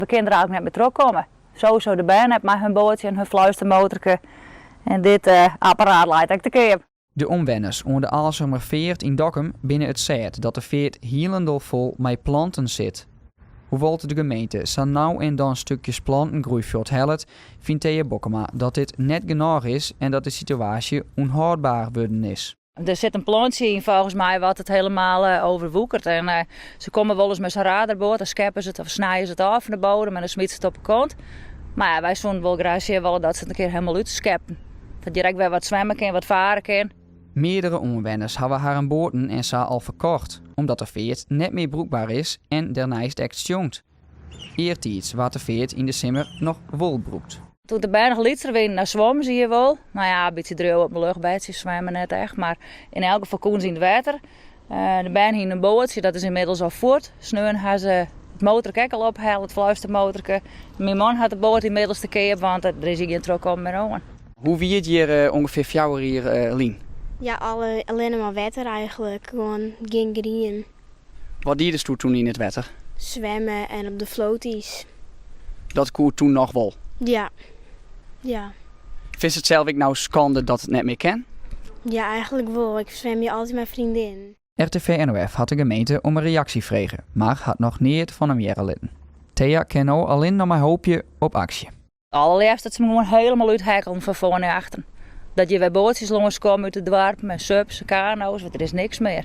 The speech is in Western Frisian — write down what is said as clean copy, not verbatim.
We kinne der eigentlik net mear trochkomme. Sowieso de bern net mei hun boatsje en hun fluistermotorke. En dit apparaat leit ek te keap. De omwenners oan de Aalsumer Feart yn Dokkum binne it sêd dat de feart hielendal fol mei planten sit. Hoewol't de gemeente sa no en dan stukjes plantengroei fuorthellet, fynt Thea Bokkema dat dit net genôch is en dat de situaasje ûnhâldber wurden is. Der sit in plantsje yn folgens my wat it helemaal overwoekert. En se komme wolris mei sa'n radarboat, dan skeppe se it of snije se it ôf fan de bodem en dan smite se it op de kant. Mar ja, wy soenen wol graach sjen wolle dat se it in kear helemaal útskeppen. Dat hjir ek wer wat swimme kin, wat fare kin. Meardere oanwenners hawwe harren boaten en sa al ferkocht, omdat de feart net mear brûkber is en derneist ek stjonkt. Eartiids waard de feart yn de simmer noch wol brûkt. Toen de bern noch lytser wienen, dan swommen se hjir wol. No ja, in bytsje driuwe op in luchtbedsje, swimme net echt, mar yn elk gefal koenen se yn it wetter. De bern hienen in boatsje, dat is ynmiddels al fuort. Sneon ha se it motorke ek al ophelle, it fluistermotorke. Myn man hat de boat ynmiddels te keap, want der is hjir gjin trochkommen mear oan. Hoe wie it hjir ûngefear 4 jier lyn? Ja, allinne mar wetter eigentlik, gewoan gjin grien. Wat diedesto toen yn it wetter? Swimme en op de floaties. Dat koe toen noch wol? Ja, ja. Fynst it sels ek no skande dat it net mear kin? Ja, eigentlik wol. Ik swim hjir altyd mei freondin. RTV NOF hat de gemeente om in reaksje frege, mar hat noch neat fan him hearre litten. Thea kin no allinne noch mar hoopje op aksje. Allerleafst dat se him gewoan helemaal úthekkelen fan foar nei achteren. Dat hjir wer boatsjes lânskomme út de doarpen en sups, kano's, want der is niks mear.